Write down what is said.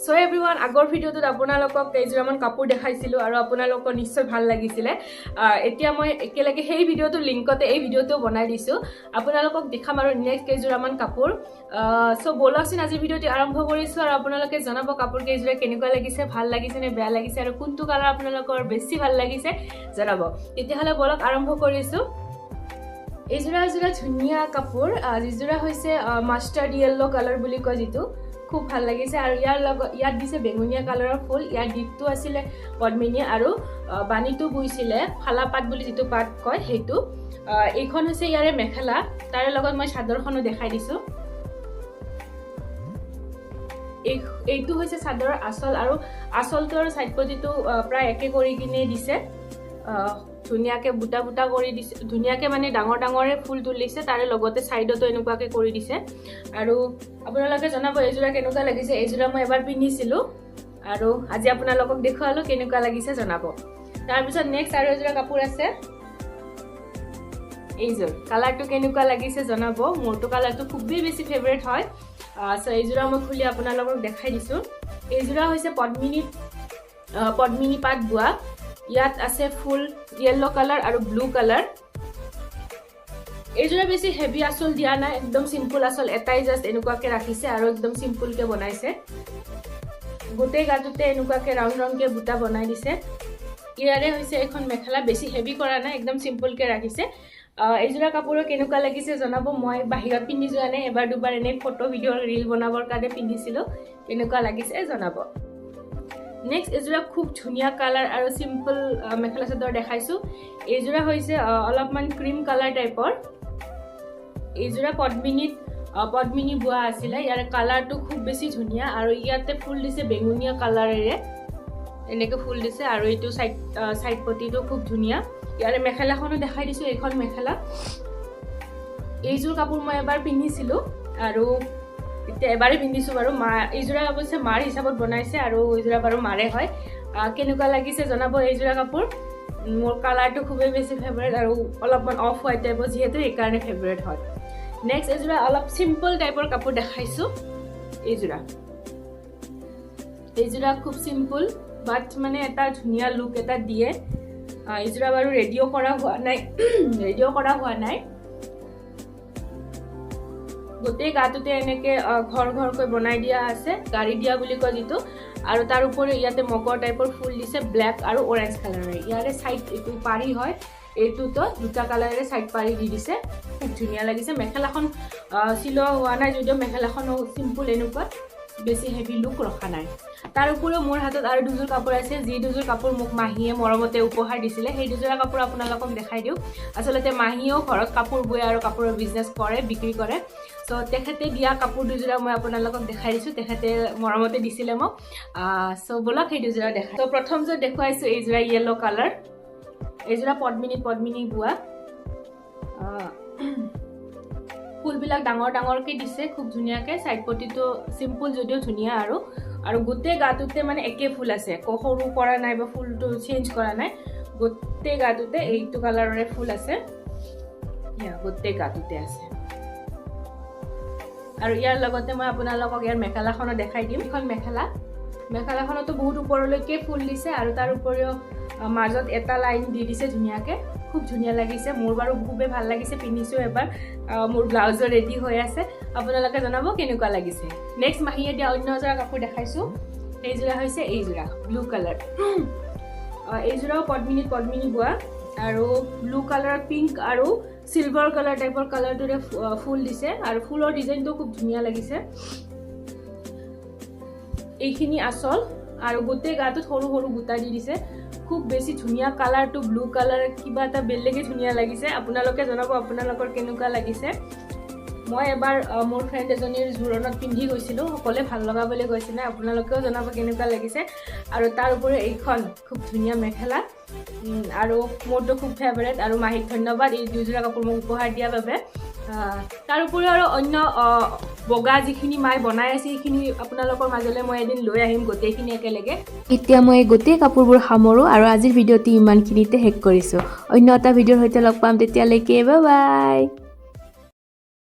চ' everyone, আগৰ ভিডিঅ'টোত আপোনালোকক কেইযোৰামান কাপোৰ দেখাইছিলোঁ আৰু আপোনালোকৰ নিশ্চয় ভাল লাগিছিলে। এতিয়া মই একেলগে সেই ভিডিঅ'টোৰ লিংকতে এই ভিডিঅ'টো বনাই দিছোঁ। আপোনালোকক দেখাম আৰু নেক্সট কেইযোৰামান কাপোৰ। চ' ব'লকচোন, আজিৰ ভিডিঅ'টো আৰম্ভ কৰিছোঁ আৰু আপোনালোকে জনাব কাপোৰ কেইযোৰা কেনেকুৱা লাগিছে, ভাল লাগিছে নে বেয়া লাগিছে আৰু কোনটো কালাৰ আপোনালোকৰ বেছি ভাল লাগিছে জনাব। তেতিয়াহ'লে ব'লক, আৰম্ভ কৰিছোঁ। এইযোৰা এযোৰা ধুনীয়া কাপোৰ। যিযোৰা হৈছে মাষ্টাৰ্ড য়েল্ল' কালাৰ বুলি কয় যিটো, খুব ভাল লাগিছে। আৰু ইয়াৰ লগত ইয়াত দিছে বেঙুনীয়া কালাৰৰ ফুল। ইয়াৰ দীপটো আছিলে পদ্মিনী আৰু বাণীটো বৈছিলে ফালা পাত বুলি যিটো পাত কয় সেইটো। এইখন হৈছে ইয়াৰে মেখেলা। তাৰে লগত মই চাদৰখনো দেখাই দিছোঁ। এইটো হৈছে চাদৰৰ আঁচল আৰু আঁচলটো আৰু চাইড পটিটো প্ৰায় একে কৰি কিনে দিছে। ধুনীয়াকৈ বুটা বুটা কৰি দিছে, ধুনীয়াকৈ মানে ডাঙৰ ডাঙৰে ফুল তুলিছে, তাৰে লগতে ছাইডতো এনেকুৱাকৈ কৰি দিছে। আৰু আপোনালোকে জনাব এইযোৰা কেনেকুৱা লাগিছে। এইযোৰা মই এবাৰ পিন্ধিছিলোঁ আৰু আজি আপোনালোকক দেখুৱালোঁ, কেনেকুৱা লাগিছে জনাব। তাৰপিছত নেক্সট আৰু এযোৰা কাপোৰ আছে এইযোৰ। কালাৰটো কেনেকুৱা লাগিছে জনাব। মোৰটো কালাৰটো খুবেই বেছি ফেভৰেট হয়। চ' এইযোৰা মই খুলি আপোনালোকক দেখাই দিছোঁ। এইযোৰা হৈছে পদ্মিনী পাত বোৱা। ইয়াত আছে ফুল য়েল্ল' কালাৰ আৰু ব্লু কালাৰ। এইযোৰা বেছি হেভি আঁচল দিয়া নাই, একদম চিম্পুল আঁচল এটাই জাষ্ট এনেকুৱাকে ৰাখিছে আৰু একদম চিম্পুলকে বনাইছে। গোটেই গাটোতে এনেকুৱাকে ৰাউণ্ড ৰাউণ্ডকে বুটা বনাই দিছে। ইয়াৰে হৈছে এখন মেখেলা, বেছি হেভি কৰা নাই, একদম চিম্পুলকে ৰাখিছে। এইযোৰা কাপোৰৰ কেনেকুৱা লাগিছে জনাব। মই বাহিৰত পিন্ধি যোৱা নাই, এবাৰ দুবাৰ এনেই ফটো ভিডিঅ' ৰিল বনাবৰ কাৰণে পিন্ধিছিলোঁ। কেনেকুৱা লাগিছে জনাব। নেক্সট এইযোৰা খুব ধুনীয়া কালাৰ আৰু চিম্পল মেখেলা চাদৰ দেখাইছোঁ। এইযোৰা হৈছে অলপমান ক্ৰীম কালাৰ টাইপৰ। এইযোৰা পদ্মিনী বোৱা আছিলে। ইয়াৰ কালাৰটো খুব বেছি ধুনীয়া আৰু ইয়াতে ফুল দিছে বেঙুনীয়া কালাৰেৰে, এনেকৈ ফুল দিছে আৰু এইটো চাইড চাইড পটিটো খুব ধুনীয়া। ইয়াৰে মেখেলাখনো দেখাই দিছোঁ। এইখন মেখেলা। এইযোৰ কাপোৰ মই এবাৰ পিন্ধিছিলোঁ আৰু এতিয়া এবাৰেই পিন্ধিছোঁ বাৰু। মা এইযোৰা অৱশ্যে মাৰ হিচাপত বনাইছে আৰু এইযোৰা বাৰু মাৰে হয়। কেনেকুৱা লাগিছে জনাব এইযোৰা কাপোৰ। মোৰ কালাৰটো খুবেই বেছি ফেভৰেট আৰু অলপমান অফ হোৱাইট টাইপৰ যিহেতু, সেইকাৰণে ফেভৰেট হয়। নেক্সট এইযোৰা অলপ চিম্পল টাইপৰ কাপোৰ দেখাইছোঁ। এইযোৰা খুব চিম্পল বাট মানে এটা ধুনীয়া লুক এটা দিয়ে। এইযোৰা বাৰু ৰেডিঅ' কৰা হোৱা নাই। গোটেই গাটোতে এনেকে ঘৰ ঘৰকৈ বনাই দিয়া আছে, গাড়ী দিয়া বুলি কয় যিটো। আৰু তাৰ উপৰিও ইয়াতে মগৰ টাইপৰ ফুল দিছে ব্লেক আৰু অৰেঞ্জ কালাৰৰ। ইয়াৰে চাইড এইটো পাৰি হয়, এইটোতো দুটা কালাৰেৰে চাইড পাৰি দি দিছে। খুব ধুনীয়া লাগিছে। মেখেলাখন চিলোৱা হোৱা নাই যদিও মেখেলাখনো চিম্পুল, এনেকুৱা বেছি হেভি লুক ৰখা নাই। তাৰ উপৰিও মোৰ হাতত আৰু দুযোৰ কাপোৰ আছে, যি দুযোৰ কাপোৰ মোক মাহীয়ে মৰমতে উপহাৰ দিছিলে। সেই দুযোৰা কাপোৰ আপোনালোকক দেখাই দিওঁ। আচলতে মাহীয়েও ঘৰত কাপোৰ বয় আৰু কাপোৰৰ বিজনেছ কৰে, বিক্ৰী কৰে। চ' তেখেতে দিয়া কাপোৰ দুযোৰা মই আপোনালোকক দেখাই দিছোঁ। তেখেতে মৰমতে দিছিলে মোক। চ' ব'লক, সেই দুযোৰা দেখাই। ত' প্ৰথমযোৰ দেখুৱাইছোঁ এইযোৰা য়েল্ল' কালাৰ। এইযোৰা পদ্মিনীত পদ্মিনী বোৱা। ফুলবিলাক ডাঙৰ ডাঙৰকৈ দিছে খুব ধুনীয়াকৈ। চাইড পটিটো চিম্পুল যদিও ধুনীয়া আৰু আৰু গোটেই গাটোতে মানে একে ফুল আছে, একো সৰু কৰা নাই বা ফুলটো চেঞ্জ কৰা নাই। গোটেই গাটোতে এইটো কালাৰৰে ফুল আছে। গোটেই গাটোতে আছে। আৰু ইয়াৰ লগতে মই আপোনালোকক ইয়াৰ মেখেলাখনো দেখাই দিম। এখন মেখেলা। মেখেলাখনতো বহুত ওপৰলৈকে ফুল দিছে আৰু তাৰ উপৰিও মাজত এটা লাইন দি দিছে ধুনীয়াকৈ। খুব ধুনীয়া লাগিছে। মোৰ বাৰু খুবেই ভাল লাগিছে, পিন্ধিছোঁ এবাৰ। মোৰ ব্লাউজো ৰেডি হৈ আছে। আপোনালোকে জনাব কেনেকুৱা লাগিছে। নেক্সট মাহীয়ে দিয়া অন্য এযোৰা কাপোৰ দেখাইছোঁ। সেইযোৰা হৈছে এইযোৰা ব্লু কালাৰ। এইযোৰাও পদ্মিনীত পদ্মিনী বোৱা আৰু ব্লু কালাৰ, পিংক আৰু চিলভাৰ কালাৰ টাইপৰ কালাৰটোৰে ফুল দিছে আৰু ফুলৰ ডিজাইনটো খুব ধুনীয়া লাগিছে। এইখিনি আচল আৰু গোটেই গাটোত সৰু সৰু বুটা দি দিছে। খুব বেছি ধুনীয়া কালাৰটো, ব্লু কালাৰ, কিবা এটা বেলেগেই ধুনীয়া লাগিছে। আপোনালোকে জনাব আপোনালোকৰ কেনেকুৱা লাগিছে। মই এবাৰ মোৰ ফ্ৰেণ্ড এজনীৰ জোৰণত পিন্ধি গৈছিলোঁ, সকলোৱে ভাল লগা বুলি কৈছিলে। আপোনালোকেও জনাব কেনেকুৱা লাগিছে। আৰু তাৰ উপৰিও এইখন খুব ধুনীয়া মেখেলা আৰু মোৰতো খুব ফেভৰেট। আৰু মাহীক ধন্যবাদ এই দুযোৰা কাপোৰ মোক উপহাৰ দিয়াৰ বাবে। তাৰ উপৰিও আৰু অন্য বগা যিখিনি মায়ে বনাই আছে, সেইখিনি আপোনালোকৰ মাজলৈ মই এদিন লৈ আহিম গোটেইখিনি একেলগে। এতিয়া মই গোটেই কাপোৰবোৰ সামৰোঁ আৰু আজিৰ ভিডিঅ'টি ইমানখিনিতে শেষ কৰিছোঁ। অন্য এটা ভিডিঅ'ৰ সৈতে লগ পাম, তেতিয়ালৈকে বাই বাই।